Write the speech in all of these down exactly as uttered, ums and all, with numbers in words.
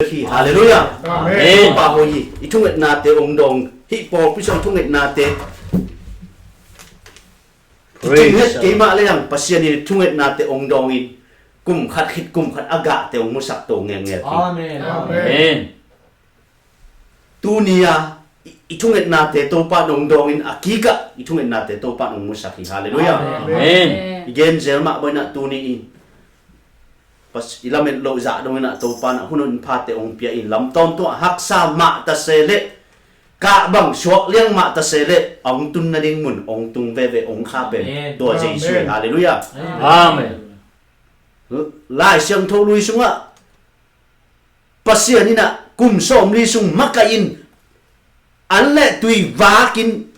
Hi, halleluiah. Amen. Topa hoih hi. I thungetnate ong dawng hi. Pawlpi sung i thungetnate Praise the Lord. Keimah le ang Pasian in i thungetnate ong dawngin kum khat khit kum khat a gahte ong musak to ngelngel hi. Amen. Amen. Tuni a i, i thungetnate Topa in ong dawngin a kikah i thungetnate Topa in ong musak hi. Halleluiah. Amen. Amen. I gen zel mah bawinah tuni in Pas-, i lamet loh zah dongin ah Topa in ah hun honpite ong pia in lamtawn tungah haksa mah ta se leh kah bang suak liang mah ta se leh ong tun nading mun ong tung veve ong kha pen Amen. Tua Jesu. Amen. Halleluiah. Amen. Lai Siangtho lui sungah Pasian in ah kum sawmli sung makaih in an le tui vakin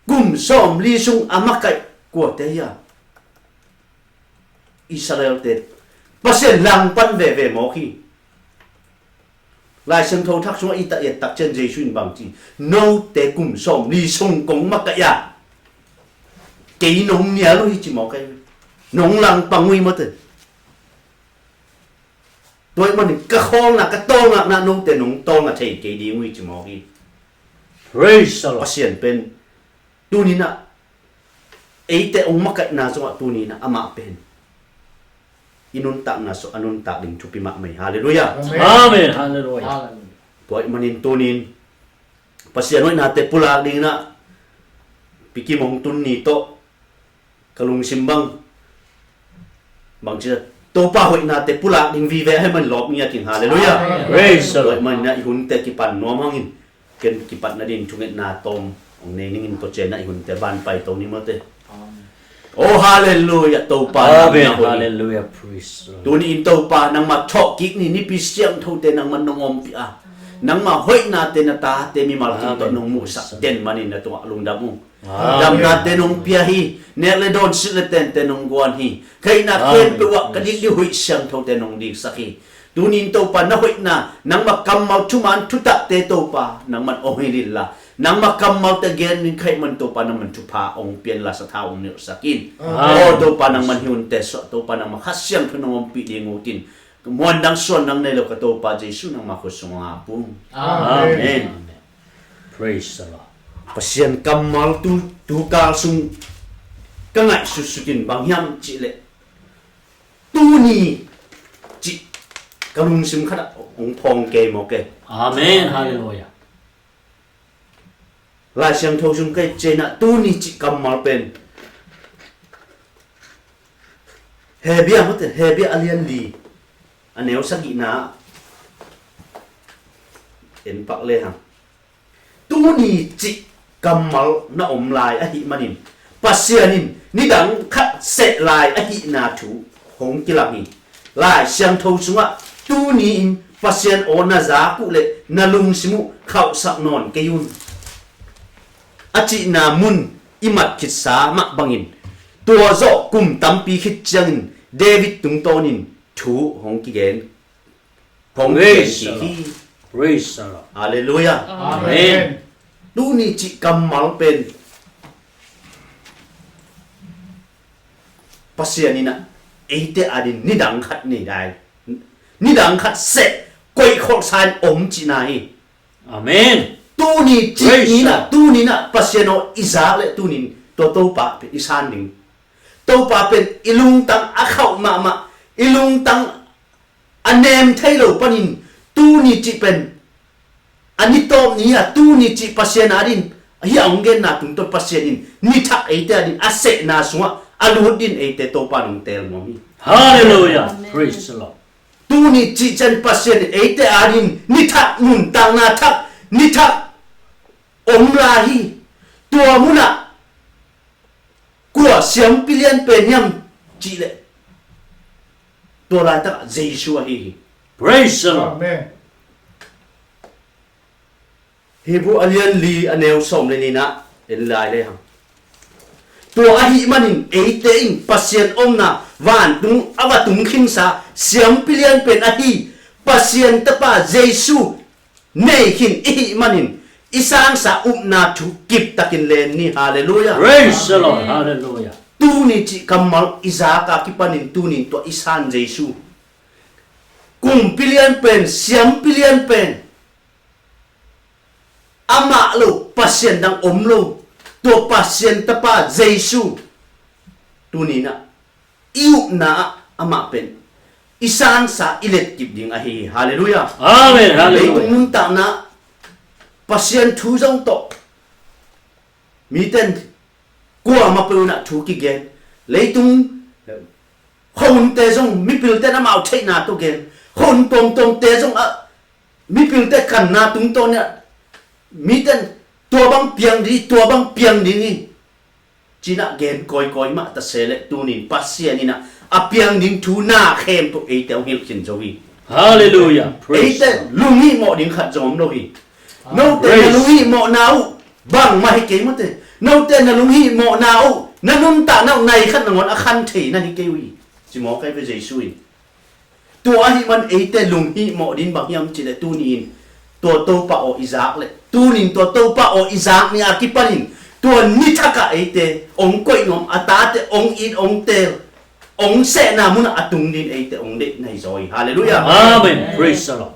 kum sawmli sung a makaih kuate hi a Israel-te Pasian langpan veve mawk hi. Lai Siangtho Thak sungah i tak i et tak ciang Jesu in bang ci, note kum sawmli sung kong makaih a kei nong nial uh hi ci mawk ahi. Nong langpang uh hi mawte. Tua ahih manin ka khawlna ka tawlngakna note nong tawlnga thei kei ding uh hi ci mawk hi. Praise the Lord. Pasian pen tuninah eite ong makaihna zongah tuninah amah pen i nuntakna sung a nuntak ding thupi mahmah hi. Halleluiah. Amen. Amen. Halleluiah. Tua ahih manin tunin Pasian hoihnate pulak dinginah pikim hong tun ni tawh ka lungsim bang bangci Topa hoihnate pulak ding vive ahih manin lawp ngiat ing. Halleluiah. Amen. Praise the Lord. Tua ahih maninah i hunte kipan nuam hangin ken kipatna ding thungetna tawm hong nei ningin tua cianah i hunte ban paito ni mawte. Amen. Oh, halleluiah. Topa nangmah hoih. Amen. Halleluiah. Praise the Lord. Tuni in Topa nangmah thawhkik ni, nipi siangthote nangmah nong ompih a nangmah hoihnate na tate mimal kim tawh nong muhsak den manin na tungah lungdam uh. Amen. Damnate nong pia hi. Nek le dawn silh le tente nong guan hi. Khaihna khempeuh ah ka dikdih huih siangthote nong diksak hi. Tunin Topa na hoihna nangmah kammal thuman thutakte Topa nangman ong hilh inla nangmah kammalte gen in khaih man Topa nangman thupha ong pianla satha ong nilhsak in. Amen. Oh Topa nangman hi unte suah Topa nangmah Kha Siangtho nong ompih ding utin muan dang suan dang nei lo ka Topa Jesu nangmah khut sungah ong ap ung. Amen. Amen. Praise the Lord. Pasian kammal tu, tukal sung ka ngaihsutsut in bang hiam cihleh tuni cih ka lungsim khatah ong phawng kei mawk e. Amen. Halleluiah. Lai Siangtho sung ka et cianginah tuni cih kammal pen Hebru mawte, Hebru a lian li a neu sagihna en pak lehang tuni cih kammal na om lai ahih manin Pasian in nidang khat seh lai ahihna thu hong kilang hi. Lai Siangtho sungah tuni in Pasian aw na zak uh le na lungsim uh khauhsak nawn kei un a cihna mun i mat khitsa mah bangin tua zawh kum tampi khit ciangin David tungtawnin thu hong kigen hong kigen hi. Praise the Lord. Praise the Lord. Halleluiah. Amen. Amen. Tuni cih kammal pen Pasian inah eite adin nidang khat nei lai, nidang khat seh koih kholhsa in om cihna hi. Amen. Tuni cih ninah tuninah Pasian aw i zak le tunin tua Topa pen i san ding. Topa pen i lungtang a khauh mahmah, i lungtang a nem thei lo panin tuni cih pen a ni tawp ni a tuni cih Pasian adin hi a hong genna tungtawn Pasian in nithak eite adin a sehna sungah a lut din eite Topa nong teel nuam hi. Halleluiah. Amen. Praise the Lord. Tuni cih ciang Pasian in eite adin nithak nuntakna thak nithak om lai hi. Tua munah kua siampi lian pen hiam cihleh tua laitakah Jesu ahi hi. Praise the Lord. Amen. Hebru a lian li a neu sawm le ninah en lai lehang tua ahih manin eite in Pasian omna vantung a va tung khinsa siampi lian pen ahi Pasian Tapa Jesu nei khin i hih manin i sangsa upna thu kiptakin len ni. Halleluiah. Praise the Lord. Halleluiah. Tuni cih kammal i zaka kipanin tunin tua i san Jesu Kumpi lian pen, siampi lian pen, amah lo Pasian dang om lo. Tua Pasian Tapa Jesu tuninah i upna ah amah pen i sansa i letkip ding ahi hi. Halleluiah. Amen. Halleluiah. Leitung nuntakna Pasian thu zong tawh miten kuamah peuh inah thu kigen. Leitung khuahunte zong mipilte in amau theihna tawh gen. Khuahun tuamtuamte zong a mipilte kanna tungtawn inah miten tua bang piang ding hi, tua bang piang ding hi cinah gen kawikawi mah ta se leh tunin Pasian inah a piang ding thu na khempeuh eite hong hilh khin zo hi. Halleluiah. Eite lunghihmawh ding khat zong om lo hi. Note na lunghihmawhna uh bangmah hi kei mawte. Note na lunghihmawhna uh, na nuntakna uh nai khat nangawn a khan thei na hi kei uh hi. Ci mawk ahi ve Jesu in. Tua ahih man eite lunghihmawh ding bang hiam cihleh tuni-in tua Topa aw i zak leh, tunin tua Topa aw i zak ni a kipanin tua nithakah eite hong koih nuam, a tate hong it hong teel, hong sehna munah a tung ding eite hong deih na hi zaw hi. Halleluiah. Amen. Praise the Lord.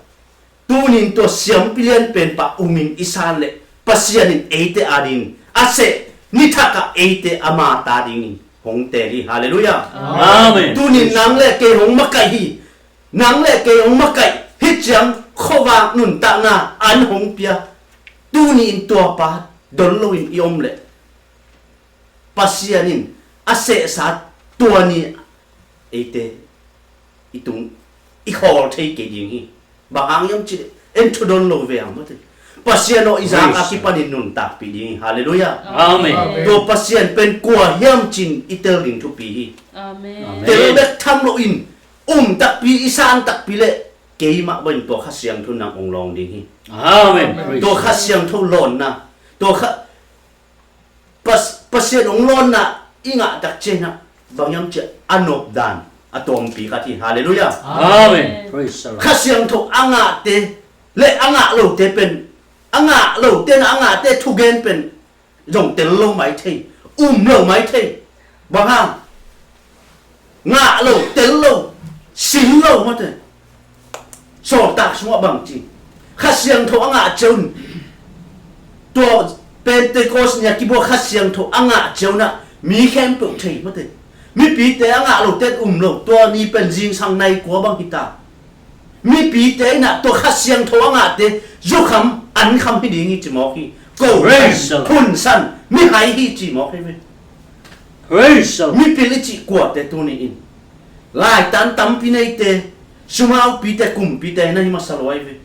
Tunin tua siampi lian pen pah umin i san leh Pasian in eite adingin a seh nithakah eite ama ta dingin hong teel hi. Halleluiah. Amen. Tunin nang le kei hong makaih hi. Nang le kei hong makaih hi ciang khuavak nuntakna an hong pia. Tunin tua pa don loin i om leh Pasian in a sehsa tua ni eite i tung i khawl thei kei ding hi. Bang hang hiam cihleh en thudon lo ve a mawte. Pasian aw i zak a kipanin nuntakpih ding hi. Halleluiah. Amen. Tua Pasian pen kua hiam cin i tel ding thupi hi. Amen. Tel bek tham loin um takpi i san takpi leh keimah bangin tua Kha Siangtho nang hong lawng ding hi. Amen. Tua Kha Siangtho lawnna, tua Kha Pas- Pasian hong lawnna i ngah tak ciangin ah bang hiam cihleh a nopdan a tuampi khat hi. Halleluiah. Amen. Praise the Lord. Kha Siangtho a ngahte le a ngah lote pen, a ngah lote na a ngahte thugen pen zong tel lo mai thei, um lo mai thei. Bang hang? Ngah lo, tel lo, sin lo mawte. Sawltak sungah bang ci? Kha Siangtho a ngah ciang un, tua Pentecost ni a kibuak Kha Siangtho a ngah ciang un ah mi khempeuh thei mawte. Mipite a ngah lote um lo, tua ni pen zingsang nai kua bang hi ta. Mipite in ah tua Kha Siangtho a ngahte zukham ankham hi ding hi ci mawk hi. Ko san, phun san, mihai hi ci mawk hi ve. Praise the Lord. Mipil i cih kuate tuni-in laitan tampi neite, sumaupite, kumpite na hi masa lo ahi ve.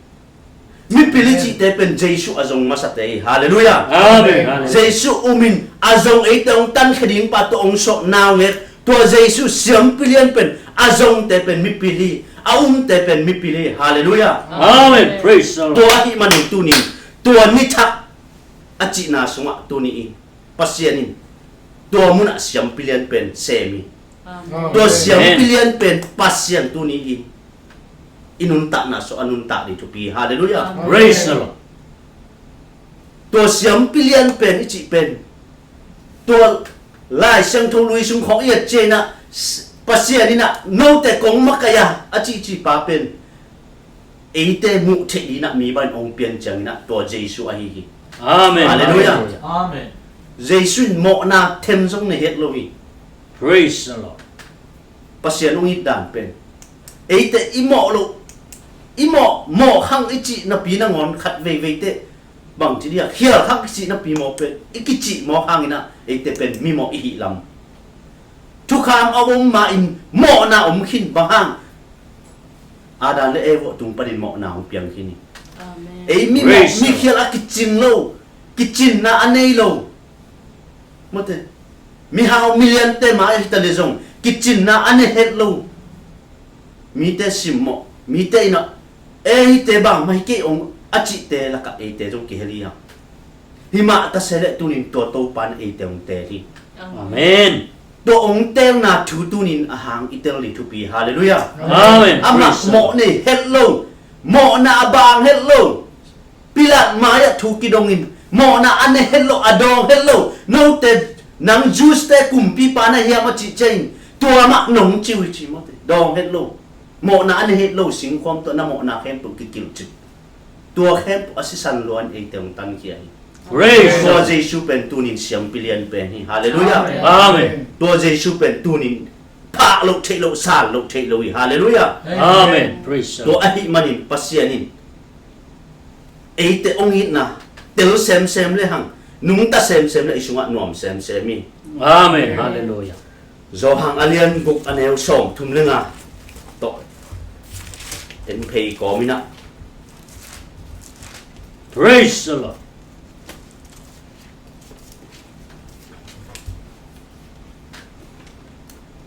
Mipil i cihte pen Jesu a zong masate hi. Halleluiah. Amen. Jesu umin a zong eite hong tankhia ding pa tawh hong suah naungek tua Jesu siampi lian pen a zongte pen mipil hi. A umte pen mipil hi. Halleluiah. Amen. Praise the Lord. Tua ahih manin tunin tua nithak a cihna sungah tuni-in Pasian in tua munah siampi lian pen sem hi. Amen. Tua siampi lian pen Pasian tuni-in i nuntakna sungah a nuntak ding thupi hi. Halleluiah. Amen. Praise the Lord. Tua siampi lian pen i cih pen tua Lai Siangtho lui sung khawng i et ciangin ah Pasian in ah note kong makaih a a cihcih pa pen eite muh theih dingin ah mi bangin hong pian ciangin ah tua Jesu ahi hi. Amen. Halleluiah. Amen. Jesu in mawhna them zong nei het lo hi. Praise the Lord. Pasian hong it dan pen eite i mawh loh, i mawh, mawh khang i cih napi nangawn khat veivei teh bang ci dih a, khial khang i cih napi mawh pen i kicih mawh hangin ah eite pen mimawh i hih lam. Thukham a om ma-in mawhna om khin bang hang? Adam le Eva tung panin mawhna hong piang khin hi. Amen. Ei mi mawh, mi khial a kicin lo, kicinna a nei lo. Mawte. Mihau miliante ma a hita le zong kicinna a nei het lo. Mite simmawh, mite in ah ei hite bangmah hi kei ong a cihte lakah eite zong kihel hi hang. Hi mah ta se leh tunin tua Topa in eite hong teel hi. Amen. Tua hong teelna thu tunin a hang i tel ding thupi. Halleluiah. Amen. Amah mawh nei het lo, mawhna a baang het lo. Pilat mai-ah thu kidongin mawhna a nei het lo, a dawng het lo. Note nang Jews-te kumpipa na hiam a cih ciangin tua mah nong ci uh hi ci mawte. Dawng het lo. Mawhna a na het lo singkhuam tawh na mawhna khempeuh kikilh cih. Tua khempeuh a sisan luan eite hong tankhia hi. Praise Tua God. Jesu pen tunin siampi lian pen hi. Halleluiah. Amen. Amen. Tua Jesu pen tunin phak loh theih loh, sal loh theih loh hi. Halleluiah. Amen. Praise the Tua Lord. Ahih manin Pasian in eite hong itna tel semsem le hang, nungta semsem le i sungah nuam semsem hi. Amen. Halleluiah. Johan a lian guk a neu sawm thum le nga tawh en phei kawm inah. Praise the Lord.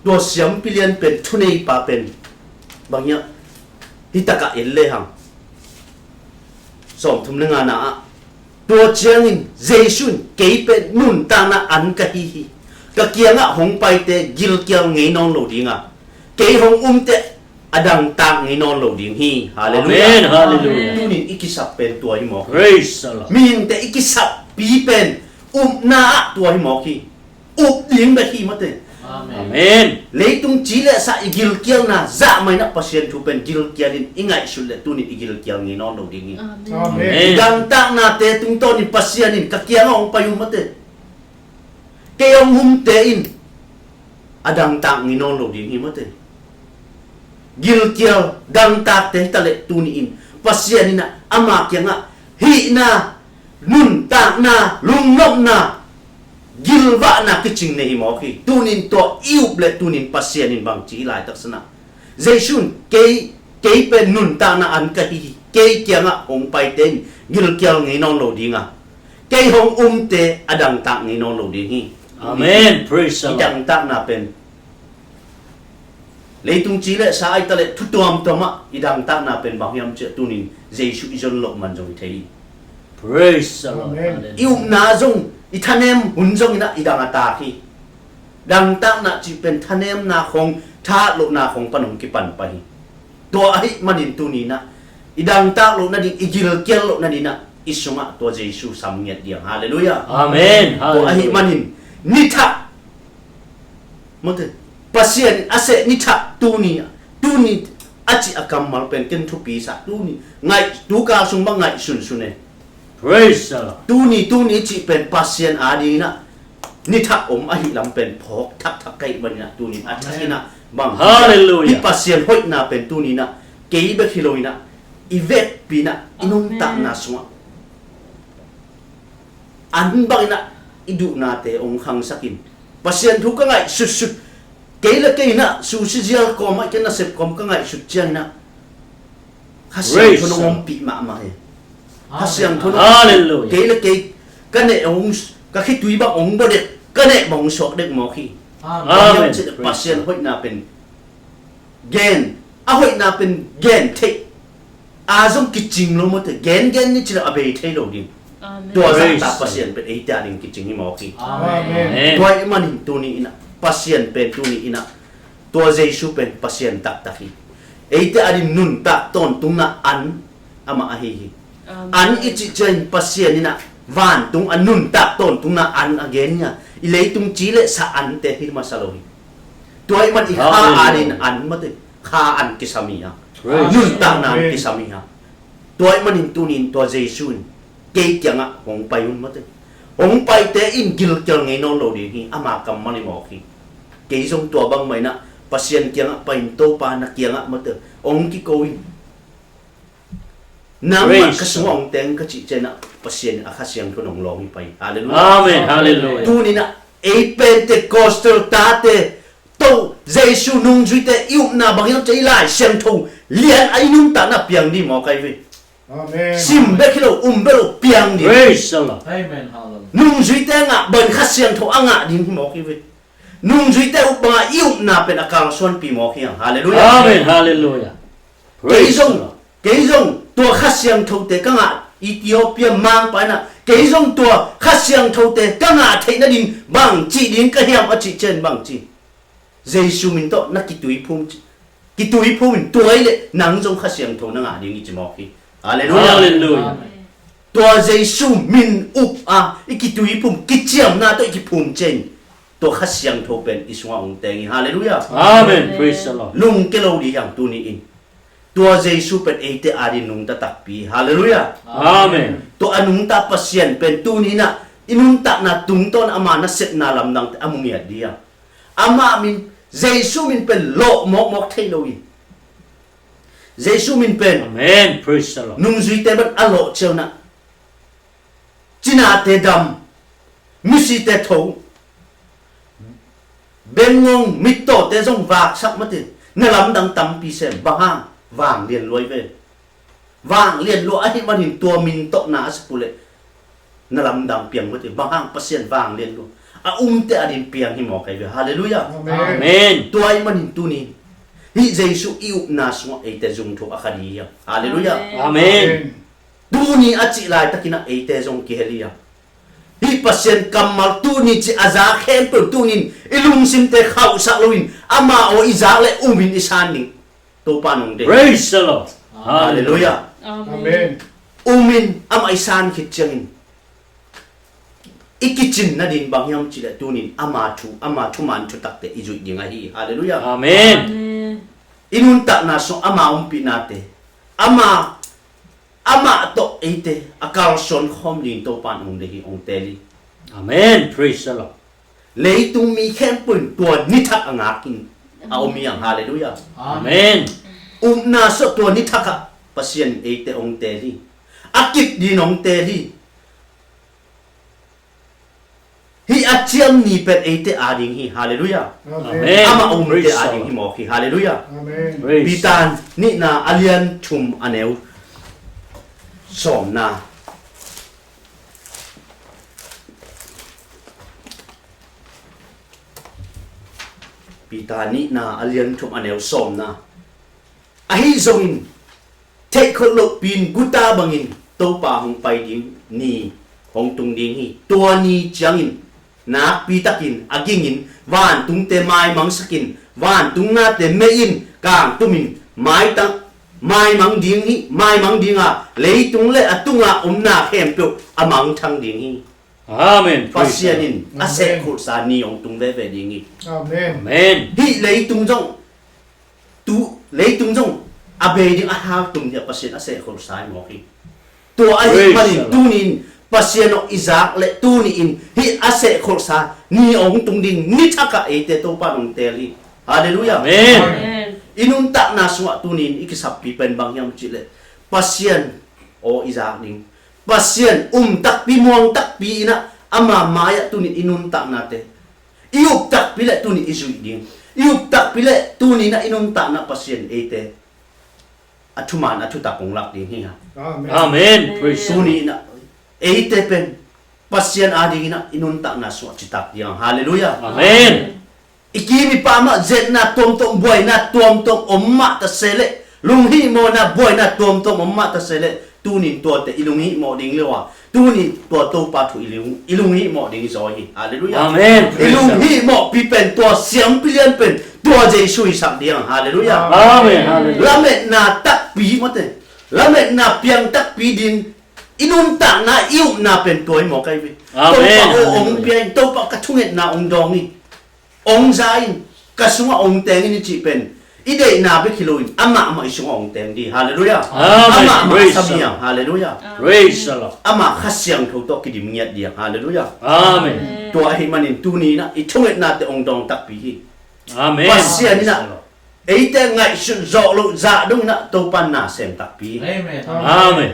Tua siampi lian pen thuneipa pen bang hiah hi takah en le hang. Sawm thum le nga na ah. Tua ciangin Jesu in kei pen nuntakna an ka hi hi. Ka kiangah hong paite gilkial ngei nawn lo dinga. Kei hong umte a dangtak ngei nawn lo ding hi. Halleluiah. Amen. Halleluiah. Tunin i kisap pen tua hi mawk hi. Praise the Lord. Mihingte i kisappi pen upna ah tua hi mawk hi. Up ding bek hi mate. Amen. Leitung ci le sa i gilkialna zah mah inah Pasian thu pen gilkial in i ngaihsut le tunin i gilkial ngei nawn lo ding hi. Amen. Amen. I dangtaknate tungtawnin Pasian in ka kiangah hong pai un mate. Kei hong umte in a dangtak ngei nawn lo ding hi mate. Gilkial dangtakte hi ta le tuni in Pasian inah ama kiangah hihna, nuntakna, lungnopna, gilvahna kicing nei hi mawk hi. Tunin tua i up le tunin Pasian in bangci hi laitak sanah. Jesu in kei, kei pen nuntakna an ka hi hi. Kei kiangah hong paite in gilkial ngei nawn lo dinga. Kei hong umte a dangtak ngei nawn lo ding hi. Amen. Praise the Lord. I dangtakna pen leitung ci le sa ai ta le thu tuamtuam ah i dangtakna pen bang hiam ciah tunin Jesu i zon loh man zong i thei hi. Praise the Lord. Amen. Hallelujah. I upna zong i thanem hun zong inah i dang a tak hi. Dangtakna cih pen thanemna khong, thahat lohna khong pan hong kipan pah hi. Tua ahih manin tuni inah i dangtak loh nading, i gilkial loh nading inah i sungah tua Jesu sam ngiat diang. Halleluiah. Amen. Tua ahih Halleluiah. Manin ni thak Mate, Pasian a seh ni thak tuni, tuni a cih a kammal pen ken thupi sa, tuni ngaih, tu kal sung bang ngaih sunsun e. Praise the Lord. Tuni, tuni cih pen Pasian a dingin ah ni thak om ahih lam pen phawk thakthak ka hih manin ah tuni a thakin ah bang Hallelujah. Hih Pasian hoihna pen tuni in ah kei bek hi lo in ah i vekpi in ah i nuntakna sungah an bangin ah i duhnate hong khangsak in, Pasian thu ka ngaihsutsut, kei le kei in ah susi zial kawm ah, kei nasep kawm ka ngaihsut ciangin ah Kha Siangtho in hong ompih mahmah hi. Kha Siangtho in hong ompih. Hallelujah. Kei le kei ka neh hong, ka khitui bang hong bua dek, ka neh bang hong suak dek mawk hi. Amen. Amen. Pasian hoihna pen gen, a hoihna pen gen theih a zong kicing lo mawte, gen gen ni ci lo a bei thei lo ding. Amen. Tua zahta Pasian pen eite a ding kicing hi mawk hi. Amen. Tua ahih manin tuni in ah Pasian pen tuni in ah tua Jesu pen Pasian taktak hi. Eite a ding nuntak tawntungna an amah ahi hi. Amen. An i cih ciangin Pasian in ah vantung a nuntak tawntungna an a gen hi a, i leitung ci le sa ante hi masa lo hi. Tua ahih man i kha a ding an mawte, kha an kisam hi a. Praise. Nuntakna an kisam hi a. Tua ahih manin tunin tua Jesu in kei kiangah hong pai un mawte. Hong paite in gilkial ngei nawn lo ding hi, ama kammal hi mawk hi. Kei zong tua bangmah in ah Pasian kiangah pai in, Topa na kiangah mawte hong kiko in. Nangmah ka sungah hong teng ka cih ciangin ah Pasian in a Kha Siangtho in hong lawng hi pai. Hallelujah. Amen. Hallelujah. Tuni in ah ei Pentecostal tate, to Jesu nungzuite i upna bang hiam cih i Lai Siangtho lian a i nuntakna piang ding mawk ahi ve. Amen. Sim bek hi lo, um bek lo, piang ding. Praise the Lord. Amen. Hallelujah. Nungzuite ngah bang Kha Siangtho a ngah ding hi mawk hi ve. Nungzuite up banga i upna pen a kalsuanpih mawk hi hang. Hallelujah. Amen. Hallelujah. Kei zong, kei zong tua Kha Siangthote ka ngah, Ethiopia mangpa in ah, kei zong tua Kha Siangthote ka ngah theih nading bang cih ding ka hiam a cih ciang bang ci. Jesu min tawh na kituiphum ci. Kituiphum in tua hi leh nang zong Kha Siangtho na ngah ding hi ci mawk hi. Hallelujah. Hallelujah. Amen. Tua Jesu min up a i kituiphum, kiciamna tawh i kiphum ciang Tua Kha Siangtho pen i sungah hong teng hi. Halleluiah. Amen. Praise the Lord. Lungke lo dih hiam tuni in. Tua Jesu pen eite ading nungta takpi hi. Halleluiah. Amen. Tua a nungta Pasian pen tuni inah i nuntakna tungtawn ama nasepna lamdangte a mu ngiat dih hiam. Amah min, Jesu min pen lawh mawkmawk thei lo hi. Jesu min pen Amen. Praise the Lord. Nungzuite bang a lawh ciaunah cinate dam, misite tho, bengngong mittawte zong vaksak mate. Na lamdang tampi sem, bang hang? Vanglian lua hi ve. Vanglian lua ahih manin tua min tawh na a sak uh leh na lamdang piang mate. Bang hang? Pasian vanglian lua a umte ading piang hi mawk hi ve. Halleluiah. Amen. Amen. Tua ahih manin tuni hih Jesu i upna sungah eite zungthuk a kha dih hiam. Halleluiah. Amen. Amen. Tuni a cih laitakinah eite zong kihel hi a, hih Pasian kammal tuni cih a za khempeuh tunin i lungsimte khauhsak loin ama aw i zak leh umin i san ding Topa nong deih. Praise the Lord. Halleluiah. Amen. Amen. Umin amah i san khit ciangin i kicin nading bang hiam cihleh tunin ama thu, ama thuman thutakte i zuih ding ahi hi. Halleluiah. Amen. Amen. I nuntakna sung ama umpihnate, ama, amah tawh eite a kalsuan khawm ding Topa in hong deih hi, hong teel hi. Amen. Praise the Lord. Leitung mi khempeuh in tua ni thak a ngakin a om hi hang. Halleluiah. Amen. Upna sung tua ni thakah Pasian in eite hong teel hi. A kip dingin hong teel hi. Hih a ciam ni pen eite ading hi. Halleluiah. Amen. Amah umte ading hi mawk hi. Halleluiah. Amen. Peter nihna a lian thum a neu sawmna. Peter nihna a lian thum a neu sawmna. Ahi zongin theihkholh lohpi-in guta bangin Topa hong pai ding ni hong tung ding hi. Tua ni ciangin nakpitakin a gingin vantungte maimangsakin, vantung nate mei in kangtumin maitang, maimang ding hi, maimang dinga leitung le a tunga omna khempeuh a mangthang ding hi. Amen. Praise the Lord. Pasian in a sehkholhsa ni hong tung veve ding hi. Amen. Hih leitung zong tu, leitung zong a bei ding a hau tum ding a Pasian a sehkholhsa hi mawk hi. Tua ahih manin tunin Pasian aw i zak leh tuni in hih a sehkholhsa ni hong tung ding ni thakah eite Topa in hong teel hi. Halleluiah. Amen. I nuntakna sungah tunin i kisappi pen bang hiam cihleh Pasian aw i zak ding, Pasian um takpi, muang takpi inah ama mai-ah tunin i nuntaknate i up takpi leh tunin i zuih ding. I up takpi leh tuninah i nuntakna Pasian eite a thuman a thutak hong lak ding hi hang. Amen. Amen. Praise the Lord. Tuninah eite pen Pasian adinginah i nuntakna sungah citak ding hang. Halleluiah. Amen. I kim i pam ah zetna tuamtuam, buaina tuamtuam om mah ta se leh, lunghihmawhna buaina tuamtuam om mah ta se leh, tunin tuate i lunghihmawh ding lo a, tunin tua Topa thu i lung, i lunghihmawh ding i zaw hi. Halleluiah. Amen. I lunghihmawhpi pen tua siampi lian pen tua Jesu hi sak ding hang. Halleluiah. Amen. Halleluiah. Lametna takpi mate, lametna piang takpi ding i nuntakna i upna pen tua hi mawk hi ve. Amen. Topa aw hong pia in, Topa ka thungetna hong dawng hi. Hong za in, ka sungah hong teng in i cih pen i deihna bek hi loin amah mah i sungah hong teng ding. Halleluiah. Amen. Amah mah a sam hi hang. Halleluiah. Praise the Lord. Amah Kha Siangtho tawh kidim ngiat ding. Halleluiah. Amen. Tua ahih manin tuninah i thungetnate hong dawng takpi hi. Amen. Pasian inah eite ngaihsut zawh loh zah donginah Topa in na sem takpi hi. Amen. Amen.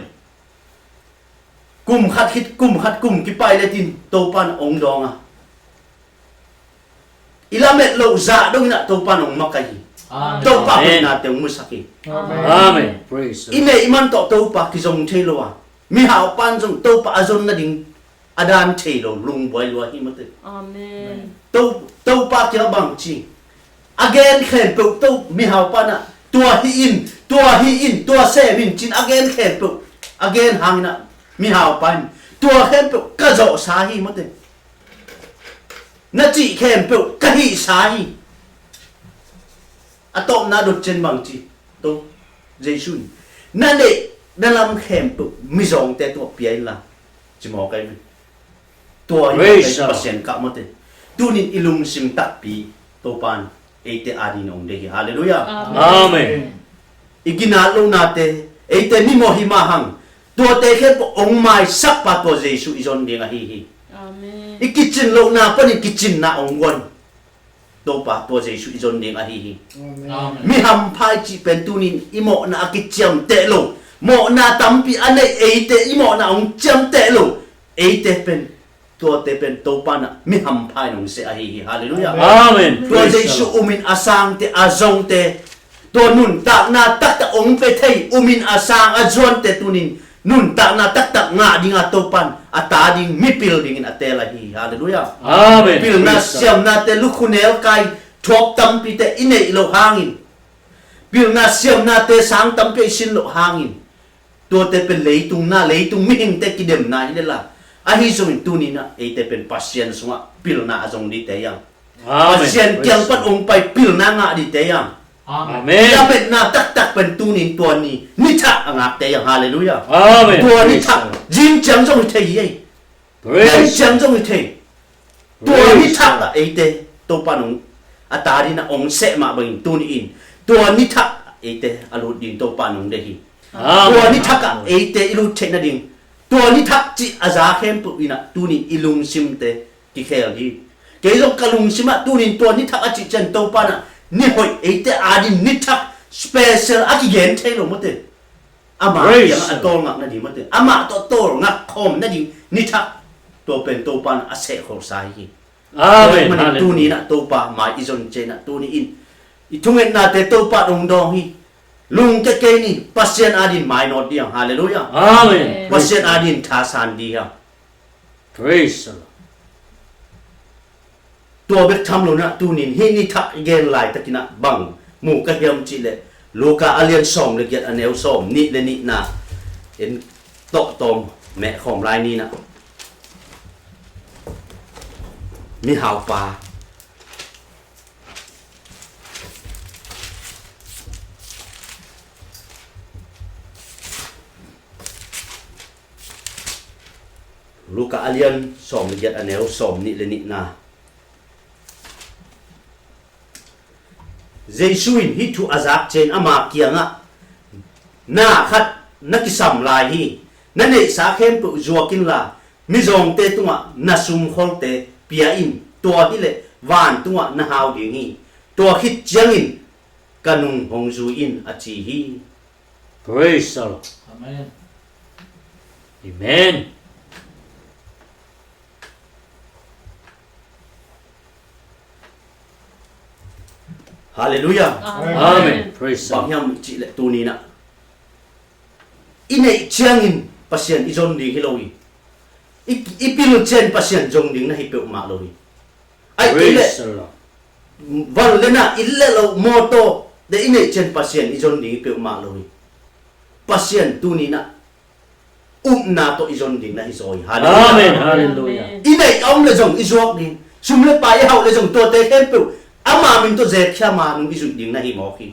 Kum khat khit kum khat kum kipai letin Topa in hong dawng a, i lamet loh zah donginah Topa in hong makaih hi. Amen. Topa hoihnate hong musak hi. Amen. Amen. Praise the Lord. I neih man tawh Topa kizong thei lo a, mihaupa in zong Topa a zon nading a dan thei lo, lungbuai lua hi mate. Amen. To, Topa kiangah bang ci, a gen khempeuh to mihaupa inah tua hih in, tua hih in, tua sem in cin a gen khempeuh, a gen hanginah mihaupa in tua khempeuh ka zawhsa hi mate. Na cih khempeuh ka hihsa hi. A tawpna dot ciang bang ci, to, Jesu in, na neih na lam khempeuh mizawngte tungah pia inla, ci mawk hi ve. Tua hi mawk hi. Praise the Lord. Pasian kah mate. Tunin i lungsim takpi Topan eite adingin hong deih hi. Halleluiah. Amen. I ginat lohnate, eite mimawh hi mah hang, tuate khempeuh hong maisakpa tua Jesu i zon ding ahi hi. Amen. I kicin lohna panin kicinna hong guan Topa tua Jesu i zon ding ahi hi. Amen. Mi hampha i cih pen tunin i mawhna a kiciamteh lo, mawhna tampi a neih eite i mawhna hong ciamteh lo, eite pen, tuate pen Topa in ah mi hampha in hong seh ahi hi. Halleluiah. Amen. Tua Praise Jesu the Lord. Um in a sangte, a zongte, tua nuntakna taktak hong pia thei, um in a sang a zuante tunin nuntakna taktak ngah dinga Topan a ta ding, mipil dingin a teel ahi hi. Halleluiah. Amen. Pilna Praise the Lord. Siamnate, lukhunel kai thuak tampite i neih loh hangin, pilna siamnate sang tampi i sin loh hangin, tuate pen leitung na, leitung mihingte kidemna hi lel a, ahi zongin tunin ah eite pen Pasian sungah pilna a zong dite hi hang. Amen. Pasian kiang pan hong pai pilna ngah dite hi hang. Amen. Lametna taktak pen tunin tua ni, ni thak a ngakte hi hang. Halleluiah. Amen. Tua ni Praise thak the Lord. Zing ciang zong hi thei hi. Praise. Zing ciang zong hi thei. Tua ni thak ah eite Topa in hong, a ta dingin hong seh mah bangin tuni-in tua ni thak ah eite a lut ding Topa in hong deih hi. Amen. Tua ni thak ah eite i lut theih nading, tua ni thak cih a za khempeuh in ah tuni i lungsimte kikhel ding. Kei zong ka lungsim ah tunin tua ni thak a cih ciang Topa in ah ni hoih eite ading ni thak special a kigen thei lo maw te. Amah Praise kiangah a the Lord. Tawlngak nading maw te. Amah tawh tawlngak khawm nading ni thak tua pen Topa in a sehkholsa hi. Amen. Tua ahih manin Hallelujah. Tuni in ah Topa mai i zon ciang ah tuni in i thungetnate Topa in hong dawng hi. Lungkia kei ni, Pasian adingin mainawt ding hi hang. Halleluiah. Amen. Pasian adingin thasan ding hi hang. Praise the Lord. Tua bek tham lo in ah tunin hih ni thak i gen laitakin ah bang mu ka hiam cih leh Luka a lian sawm le giat, a neu sawmnih le nihna en tawh tawm mehkhawm lai ni in ah. Mihaupa Luka a lian sawm le giat, a neu sawmnih le nihna. Jesu in hih thu a zak ciangin ama kiangah, "Na khat na kisam lai hi. Na neihsa khempeuh zuak inla, mizawngte tungah na sumkholte pia in. Tua hileh vantungah na hau ding hi. Tua khit ciangin ka nung hong zui in," a ci hi. Praise the Lord. Amen. Amen. Hallelujah. Amen. Amen. Praise the Lord. Bang hiam cih leh tuni in ah i neih ciangin Pasian i zon ding hi lo hi. I, i pil ciang Pasian zong ding na hi peuhmah lo hi. Ahih kei leh Praise the Lord. Van le na, inn le lo, mawtaw te i neih ciang Pasian i zon ding hi peuhmah lo hi. Pasian tuni in ah upna tawh i zon ding na hi zaw hi. Hallelujah. Amen. Hallelujah. I neih a om leh zong i zuak ding. Sum le pai i hauh leh zong tuate khempeuh ama min tawh zekhia ma nung i zuih ding na hi mawk hi.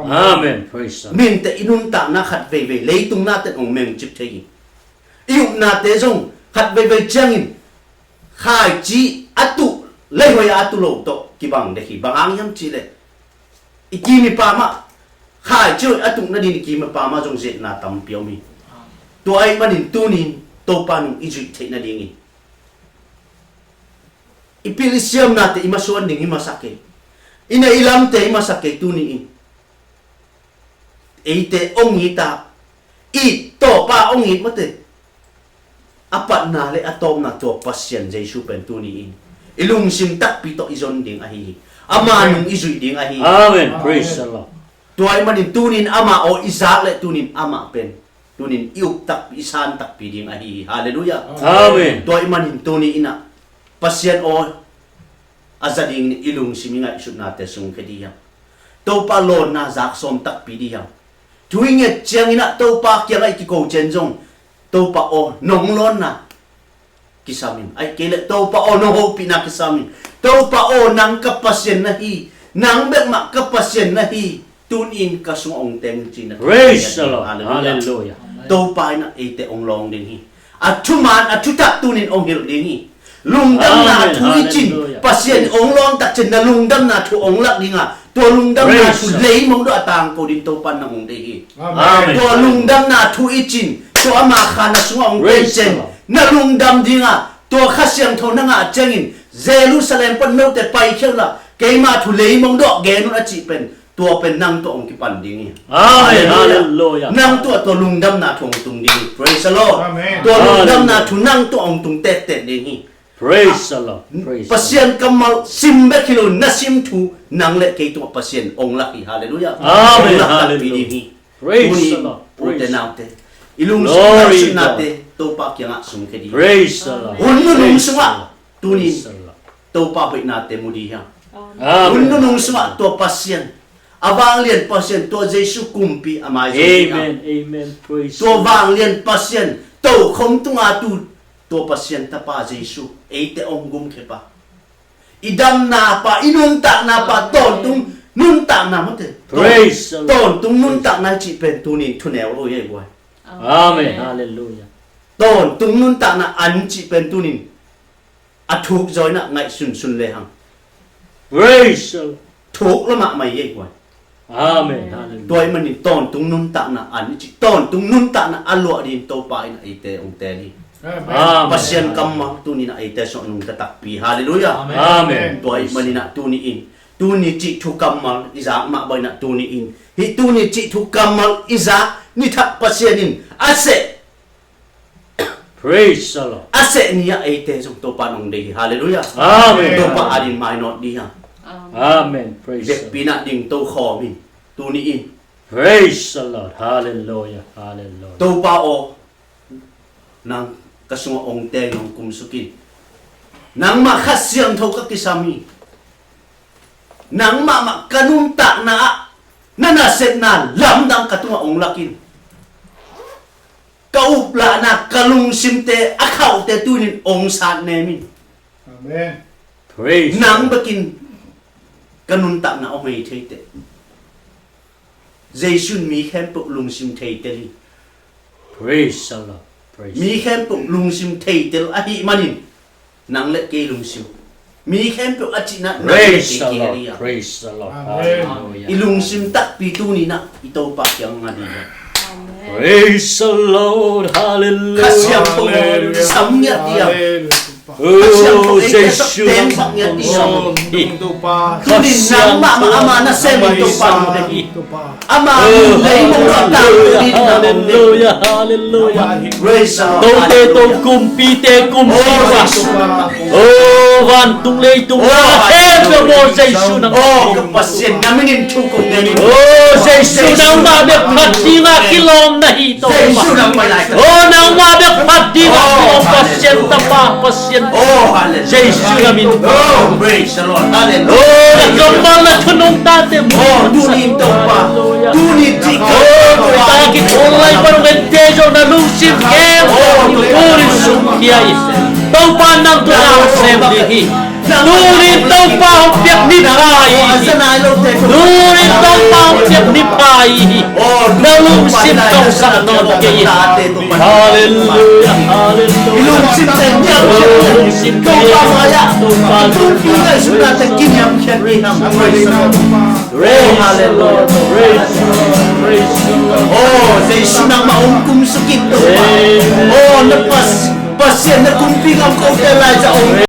Amen. Praise the Lord. Mihingte i nuntakna khat veivei leitung nate in hong mengcip thei hi. I upnate zong khat veivei ciangin khaici a tuh, leihoi a tuh lo tawh kibang dek hi. Bang hang hiam cih leh i kim i pam ah, khaici hoih a tuh nading i kim i pam ah zong ziatna tampi om hi. Tua ahih manin tuni in Topa nung i zuih theih nadingin i pil i siamnate i masuan ding hi masa kei. I neih i lamte hi masa kei tuni in. Eite hong it a, it tawpa hong it mate. A patna le a tawpna tua Pasian Jesu pen tuni in i lungsim takpi tawh i zon ding ahi hi. Ama nung i zuih ding ahi hi. Amen. Praise the Lord. Tua ahih manin tuni in ama aw i zak leh tuni in ama pen tuni in i up takpi, i san takpi ding ahi hi. Hallelujah. Amen. Tua ahih manin tuni in ah Pasian aw a za dingin i lungsim i ngaihsutnate sungkhia ding hi hang. Topa lawnna zak sawm takpi ding hi hang. Thu i nget ciangin ah Topa kiangah i kiko ciang zong, "Topa aw, nong lawnna kisam in." Ahih kei leh, "Topa aw, nong hopihna kisam in. Topa aw, nang ka Pasian na hi. Nang bek mah ka Pasian na hi. Tuni in ka sungah hong teng," ci-in ah Praise the Lord. Hallelujah. Hallelujah. Topa in ah eite hong lawng ding hi. A thuman, a thutak tuni in hong hilh ding hi. Lungdamna thu i cin, Pasian ong lawm takciang na lungdamna thu ong lak ding a, tua lungdamna thu leimong dawh a tangko ding Topa nang ong deih hi. Tua lungdamna thu i cin, tua ama kha na sungah ong teng ciang na lungdam ding a, tua Kha Siangtho na ngah ciangin Jerusalem pan note paikhia unla, keima thu leimong dawh gen un a cih pen, tua pen nang tawh ong kipan ding hi. Amen. Halleluiah. Nang tawh tua lungdamna thu ong tung ding hi. Praise the Lord. Amen. Tua lungdamna thu nang tawh ong tung tektek ding hi. Praise the Lord. Praise the Lord. Pasian kammal sim bek hi lo, na sim thu nang le kei tungah Pasian ong lak hi. Halleluiah. Amen. Ong lak takpi ding hi. Praise the Lord. Tuni in ute naute, i lungsim ngaihsutnate Topa kiangah sungkhia ding hi. Praise the Lord. Hun nunung sungah tuni in Topa hoihnate mu ding hi hang. Amen. Hun nunung sungah tua Pasian, a vanglian Pasian, tua Jesu kumpi a maizum ding hi hang. Amen. Amen. Praise the Lord. Tua vanglian Pasian, tokhom tunga tu tua Pasian Tapa Jesu eite ong gumkhia pa, i damna pa, i nuntakna pa, tawntung nuntakna mawte. Praise the Lord. Tawntung nuntakna i cih pen tuni in thuneu lo hi ei guai. Amen. Halleluiah. Tawntung nuntakna an cih pen tuni in a thuk zaw in ah ngaihsunsun lehang, praise the Lord, thuk lua mahmah hi ei guai. Amen. Halleluiah. Tua ahih manin tawntung nuntakna an i cih, tawntung nuntakna a luah ding Topa in ah eite ong teel hi. Amen. Pasian kammal tuni in ah eite sungah nungta takpi. Halleluiah. Amen. Tua ahih manin ah tuni in, tuni cih thu kammal i zak mah bangin ah tuni in, hih tuni cih thu kammal i zak ni thak Pasian in a seh, praise the Lord, a seh ni-ah eite zong Topa in ong deih hi. Halleluiah. Amen. Topa adingin mainawt ding hi hang. Amen. Praise the Lord. Vekpi-in ah dingto khawm in tuni in. Praise the Lord. Halleluiah. Halleluiah. Topa aw, nang ka sungah ong teng, nong kumsuk in. Nangmah Kha Siangtho ka kisam hi. Nang mahmah ka nuntakna ah na nasepna lamdang ka tungah ong lak in. Ka uplahna, ka lungsimte a khauhte tuni in ong sat nem in. Amen. Praise. Nang bekin ka nuntakna ong hei theitel. Jesu in mi khempeuh lungsim theitel hi. Praise the Lord. Praise. Mi khempeuh lungsim theitel ahih manin nang le kei lungsim, mi khempeuh a cihna nang le kei kiang hi a. Praise the Lord. Praise the Lord. Amen. Hallelujah. I lungsim takpi tuni in ah i Topa kiang nga ding hi. Amen. Praise the Lord. Hallelujah. Kha Siangtho sam ngiat ding hi. Hallelujah. Oh, Jesu, nangmah ong tung hi. Tuni nang mahmah ama nasem in Topa ong deih hi. Ama mun leimong luah tangko ding hi. Hallelujah, hallelujah. Praise the Lord. Tote tong kumpite kumpi pa. Oh, vantung leitung na khempeuh aw, Jesu nang. Oh, ka Pasian, na minin thu kong gen hi. Oh, Jesu nangmah bek phat ding a kilawm na hi. Jesu nang pai lai ka. Oh, nangmah bek phat ding a kilawm Pasian Tapa, Pasian. Oh, hallelujah. Jesu na min. Oh, praise the Lord. Hallelujah. Oh, na kammal na thu nungtate mu. Oh, tuni in Topa. Hallelujah. Tuni cih ka. Oh, tuni ta kikhawl lai pan mente zong na lungsim khempeuh. Oh, tuni in sungkhia in. Topa nang tawh na sem ding hi. Tuni in Topa hong piak ni pha hi. Tuni in Topa hong piak ni pha hi. Na lungsim tawh sa nawn kei in. Hallelujah, hallelujah. I lungsim teng niamkhiat, Topa mai-ah i pumpi ngaihsutnate kiniamkhiat ding hi hang. Praise the Lord. Oh, hallelujah. Praise the Lord, praise the Lord. Oh, Jesu nangmah hong kumsuk in Topa. Oh, na Pas-, Pasian na kumpi ngam kote Elijah hong